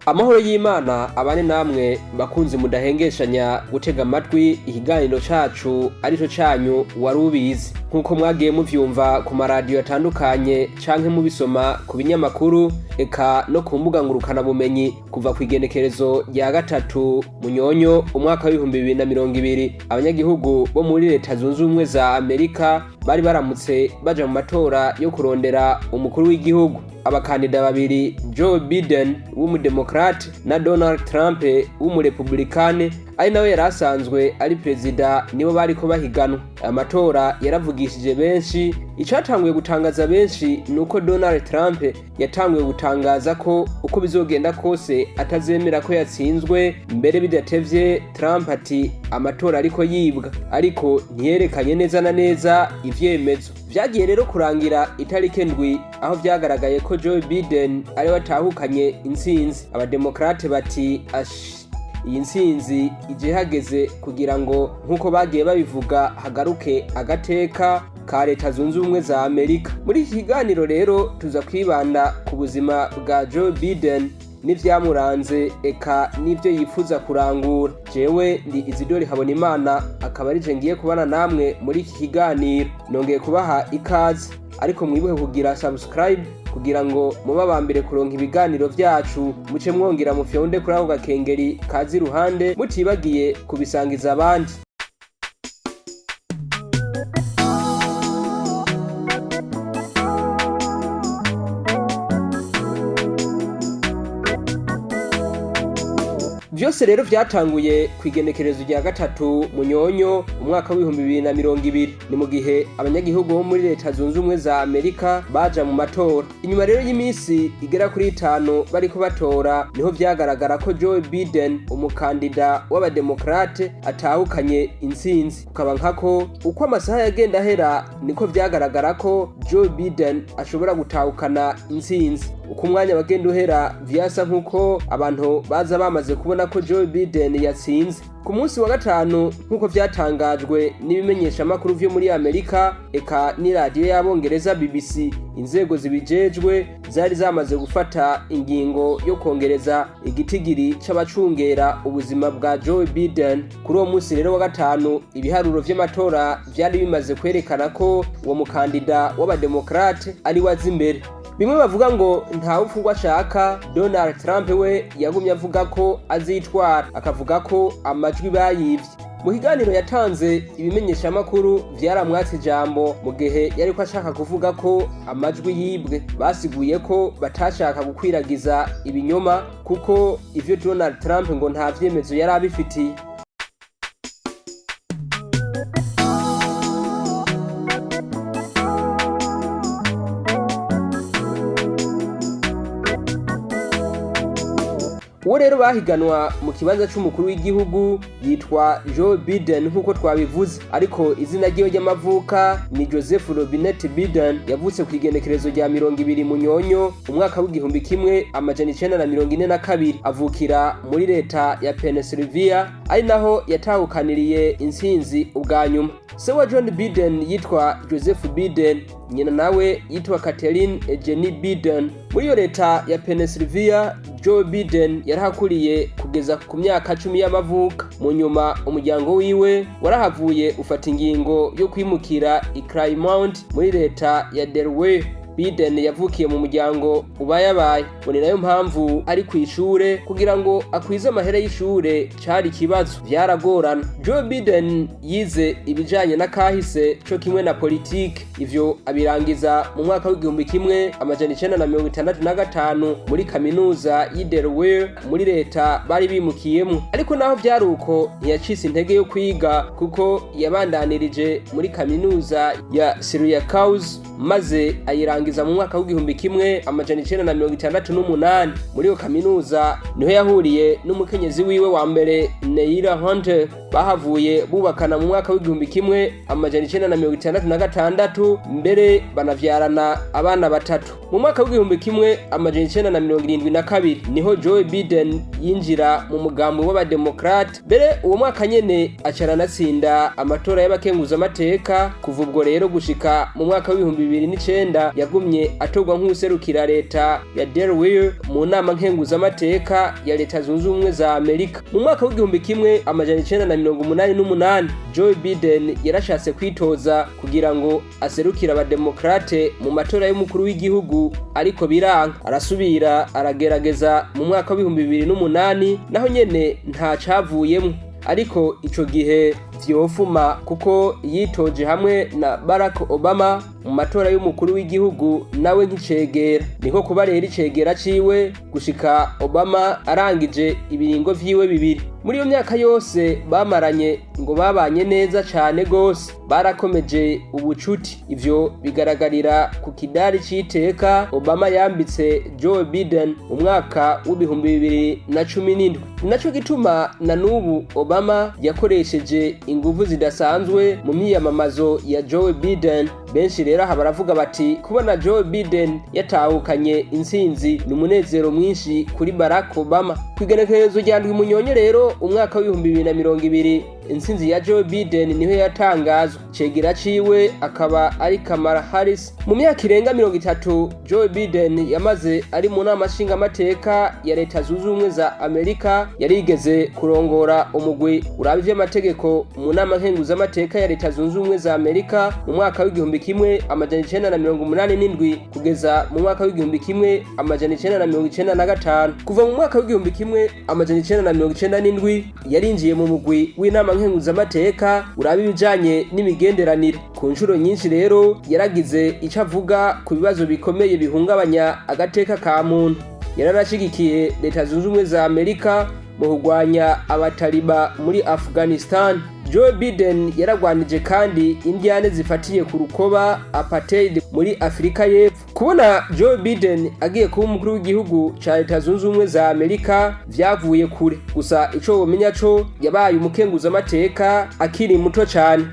Amahoro y'Imana abane namwe bakunzi mudahengeshanya gutega amatwi ikiganiro cacu arico canyu Wari Ubizi. Nk'uko mwagiye muvyumva ku maradiyo atandukanye canke mubisoma ku binyamakuru eka no ku mbuga ngurukanabumenyi, kuva ku igenekerezo rya 3 Munyonyo umwaka w'2020, abanyagihugu bo muri Leta Zunze Ubumwe za Amerika bari baramutse baja mu matora yo kurondera umukuru w'igihugu. Abakandida babiri, Joe Biden w'umudemokrate na Donald Trump w'umurepublikane, ari nawe yari asanzwe ari perezida, nibo bariko bahiganwa. Amatora yaravugishije benshi. Icatanguye gutangaza benshi ni uko Donald Trump yatanguye gutangaza ko uko bizogenda kose atazemera ko yatsinzwe. Mbere bidatevye Trump ati amatora ariko yibwa, ariko ntiyerekanye neza na neza ivyemezo. Vyagiye rero kurangira itariki 7 aho vyagaragaye ko Joe Biden ariwe atahukanye intsinzi. Abademokrate bati ash, iyi ntsinzi ije ihageze kugira ngo, nk'uko bagiye babivuga, hagaruke agateka ka Leta Zunze Ubumwe za Amerika. Muri iki kiganiro rero tuza kwibanda ku buzima bwa Joe Biden n'ivyamuranze eka n'ivyo yifuza kurangura. Jewe ndi Izidori Habonimana, akaba arije ngiye kubana namwe muri iki kiganiro. Nongeye kubaha ikaze, ariko mwibuke kugira subscribe kugira ngo mube aba mbere kuronka ibiganiro vyacu, muce mwongera mufyonde kuri ako gakengeri kaza iruhande, mutibagiye kubisangiza abandi. Vyose rero vyatanguye ku igenekerezo rya 3 Munyonyo umwaka w'2020, ni mu gihe abanyagihugu bo muri Leta Zunze Ubumwe za Amerika baja mu matora. Inyuma rero y'iminsi igera kuri 5 bariko batora, niho vyagaragara ko Joe Biden, umukandida w'abademokrate, atahukanye intsinzi. Kukaba nkako uko amasaha yagenda ahera niko vyagaragara ko Joe Biden ashobora gutahukana intsinzi. Uko umwanya wagenda uhera vyasa nk'uko abantu baza bamaze kubona ko Joe Biden yatsinze. Ku munsi wa gatanu, nk'uko vyatangajwe n'ibimenyeshamakuru vyo muri Amerika eka n'iradiyo y'Abongereza BBC, inzego zibijejwe zari zamaze gufata ingingo yo kongereza igitigiri c'abacungera ubuzima bwa Joe Biden. Kuri uwo munsi rero wa gatanu, ibiharuro vy'amatora vyari bimaze kwerekana ko uwo mukandida w'abademokrate ari we aza imbere. Bimwe bavuga ngo ntawe upfa ashaka, Donald Trump we yagumye avuga ko azitwara, akavuga ko amajwi bayivye. Mu kiganiro yatanze, ibimenyeshamakuru vyaramwatse ijambo mu gihe yariko ashaka kuvuga ko amajwi yibwe. Basiguye ko batashaka gukwiragiza ibinyoma, kuko ivyo Donald Trump ngo nta vyemezo yari abifitiye. Uwo rero bahiganwa mu kibanza c'umukuru w'igihugu yitwa Joe Biden nk'uko twabivuze, ariko izina ryiwe ry'amavuka ni Joseph Robinette Biden. Yavutse ku igenekerezo rya 20 Munyonyo umwaka w'1942, avukira muri leta ya Pennsylvania, ari naho yatahukaniriye intsinzi ubwa nyuma. Se wa John Biden yitwa Joseph Biden, nyina nawe yitwa Catherine Eugenie Biden. Muri iyo leta ya Pennsylvania, Joe Biden yarahakuriye kugeza ku myaka 10 y'amavuka. Mu nyuma umuryango wiwe warahavuye ufata ingingo yo kwimukira i Claremont muri leta ya Delaware. Biden yavukiye mu muryango ubayabaye, ngo ni nayo mpamvu ari ku ishure kugira ngo akwize amahera y'ishure cari ikibazo, vyaragorana. Joe Biden yize ibijanye n'akahise co kimwe na politike, ivyo abirangiza mu mwaka w'1965 muri kaminuza y'i Delaware muri leta bari bimukiyemo. Ariko naho vyari uko, ntiyacitse intege yo kwiga, kuko yabandanirije muri kaminuza ya Syracuse maze ayirangiza mu mwaka w'1968. Muri iyo kaminuza niho yahuriye n'umukenyezi wiwe wa mbere, Neila Hunter. Bahavuye bubakana mu mwaka w'1966, mbere banavyarana abana batatu. Mu mwaka w'1972 niho Joe Biden yinjira mu mugambi w'abademokrate. Mbere uwo mwaka nyene aca aranatsinda amatora y'abakenguzamateka. Kuva ubwo rero gushika mu mwaka w'2009 yagumye Yagumye atorwa nk'uwuserukira leta ya Delaware mu nama nkenguzamateka ya Leta Zunze Ubumwe za Amerika. Mu mwaka w'1988, Joe Biden yarashatse kwitoza kugira ngo aserukire abademokrate mu matora y'umukuru w'igihugu, ariko biranka. Arasubira aragerageza mu mwaka w'2008, naho nyene nta cavuyemwo, ariko ico gihe vyofuma kuko yitoje hamwe na Barack Obama mu matora y'umukuru w'igihugu, nawe nk'icegera. Niko kuba rero icegera ciwe gushika Obama arangije ibiringo vyiwe bibiri. Muri iyo myaka yose bamaranye, ngo babanye neza cane gose, barakomeje ubucuti. Ivyo bigaragarira ku kidari c'iteka Obama yambitse Joe Biden mu mwaka w'2017. Ni naco gituma na n'ubu Obama yakoresheje inguvu zidasanzwe mu myiyamamazo ya Joe Biden. Benshi rero aha baravuga bati kubona Joe Biden yatahukanye intsinzi ni umunezero mwinshi kuri Barack Obama. Ku igenekerezo rya 7 Munyonyo rero umwaka w'2020, intsinzi ya Joe Biden niho yatangazwa, cegera ciwe akaba ari Kamala Harris. Mu myaka irenga 30 Joe Biden yamaze ari mu nama nshingamateka ya Leta Zunze Ubumwe za Amerika, yarigeze kurongora umugwi uraba ivy'amategeko mu nama nkenguzamateka ya Leta Zunze Ubumwe za Amerika mu mwaka w'1987 kugeza mu mwaka w'1995. Kuva mu mwaka w'1997 yarinjiye mu mugwi w'inama nkenguzamateka uraba ibijanye n'imigenderanire. Ku nshuro nyinshi rero yaragize ico avuga ku bibazo bikomeye bihungabanya agateka ka muntu. Yararashigikiye Leta Zunze Ubumwe za Amerika mu kurwanya abataliba muri Afghanistan. Joe Biden yaragwanije kandi indyane zifatiye ku rukoba, apartheid, muri Afurika y'Epfo. Kubona Joe Biden agiye kuba umukuru w'igihugu ca Leta Zunze Ubumwe za Amerika vyavuye kure. Gusa ico womenya co, yabaye umukenguzamateka akiri muto cane.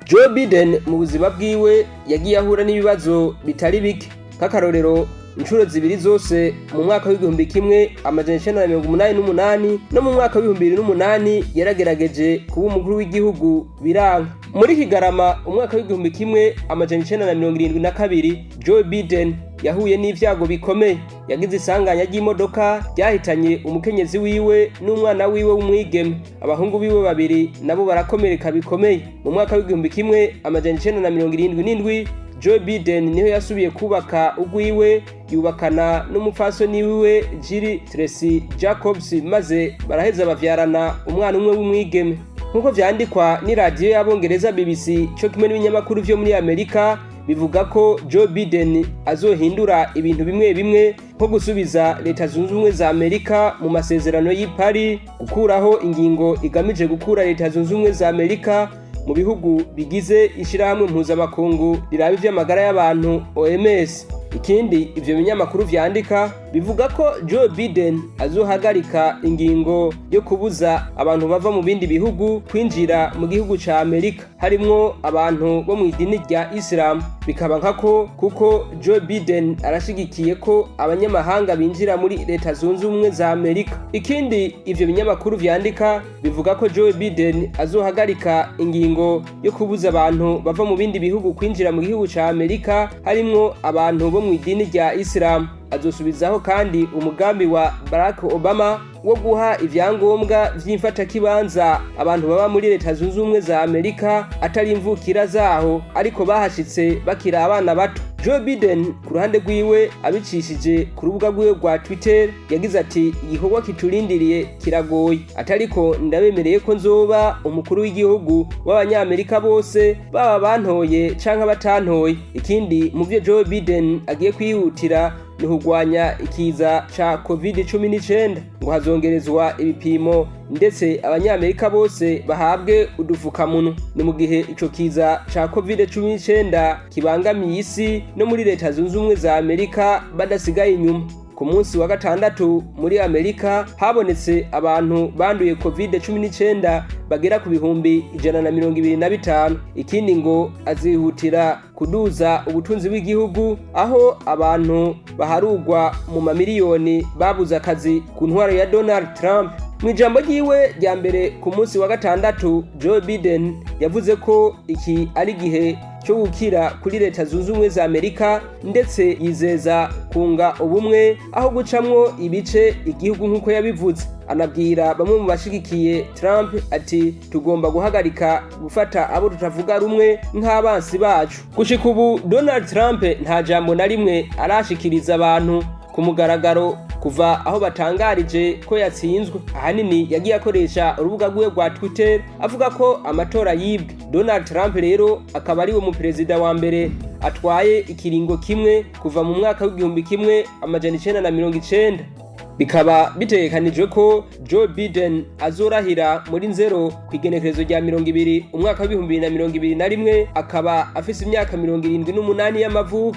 Joe Biden mu buzima bwiwe yagiye ahura n'ibibazo bitari bike. Nk'akarorero, inshuro zibiri zose, mu mwaka w'1988 no mu mwaka w'2008, yaragerageje kuba umukuru w'igihugu biranka. Muri Kigarama umwaka w'1972, Joe Biden yahuye n'ivyago bikomeye. Yagize isanganya ry'imodoka ryahitanye umukenyezi wiwe n'umwana wiwe w'umwigeme, abahungu biwe babiri nabo barakomereka bikomeye. Mu mwaka w'1977, Joe Biden niho yasubiye kubaka ugwiwe, yubakana n'umupfasoni wiwe Jill Tracy Jacobs, maze baraheza bavyarana umwana umwe w'umwigeme. Nk'uko vyandikwa n'iradiyo y'Abongereza BBC co kimwe n'ibinyamakuru vyo muri Amerika, bivuga ko Joe Biden azohindura ibintu bimwe bimwe, nko gusubiza Leta Zunze Ubumwe za Amerika mu masezerano y'i Paris, gukuraho ingingo igamije gukura Leta Zunze Ubumwe za Amerika mu bihugu bigize ishirahamwe mpuzamakungu riraba ivy'amagara y'abantu, OMS. Ikindi ivyo binyamakuru vyandika, bivuga ko Joe Biden azohagarika ingingo yo kubuza abantu bava mu bindi bihugu kwinjira mu gihugu ca Amerika, harimwo abantu bo mu idini rya Islam. Bikaba nkako kuko Joe Biden arashigikiye ko abanyamahanga binjira muri Leta Zunze Ubumwe za Amerika. Ikindi ivyo binyamakuru vyandika, bivuga ko Joe Biden azohagarika ingingo yo kubuza abantu bava mu bindi bihugu kwinjira mu gihugu ca Amerika, harimwo abantu bo mu idini rya Islam. Azosubizaho kandi umugambi wa Barack Obama wo guha ivyangombwa vy'imfatakibanza abantu baba muri Leta Zunze Ubumwe za Amerika atari imvukira zaho, ariko bahashitse bakiri abana bato. Joe Biden ku ruhande rwiwe, abicishije ku rubuga rwiwe rwa Twitter, yagize ati: "Igikorwa kiturindiriye kiragoye, atariko ndabemereye ko nzoba umukuru w'igihugu w'Abanyamerika bose, baba bantoye canke abatantoye." Ikindi mu vyo Joe Biden agiye kwihutira ni kurwanya ikiza ca COVID-19. Ngo hazongerezwa ibipimo, ndetse Abanyamerika bose bahabwe udufukamunwa. Ni mu gihe ico kiza ca COVID-19 kibangamiye isi, no muri Leta Zunze Ubumwe za Amerika badasigaye inyuma. Ku munsi wa gatandatu muri Amerika habonetse abantu banduye COVID-19 bagera ku 125,000. Ikindi ngo azihutira kuduza ubutunzi bw'igihugu, aho abantu baharugwa mu mamiliyoni babuze akazi ku ntwaro ya Donald Trump. Mu ijambo ryiwe rya mbere ku munsi wa gatandatu, Joe Biden yavuze ko iki ari igihe cyo gukira kuri Leta Zunze Ubumwe za Amerika, ndetse yizeza kunga ubumwe aho gucamwo ibice igihugu nk'uko yabivuze. Anabwira bamwe mu bashigikiye Trump ati: "Tugomba guhagarika gufata abo tutavuga rumwe nk'abansi bacu." Gushika ubu Donald Trump nta jambo na rimwe arashikiriza abantu ku mugaragaro kuva aho batangarije ko yatsinzwe. Ahanini yagiye akoresha urubuga rwiwe rwa Twitter avuga ko amatora yibwe. Donald Trump rero akaba ariwe mu perezida wa mbere atwaye ikiringo kimwe kuva mu mwaka w'1990. Bikaba bitegekanijwe ko Joe Biden azorahira muri Nzero ku igenekerezo rya 20 umwaka w'2021, akaba afise imyaka 78 y'amavuko.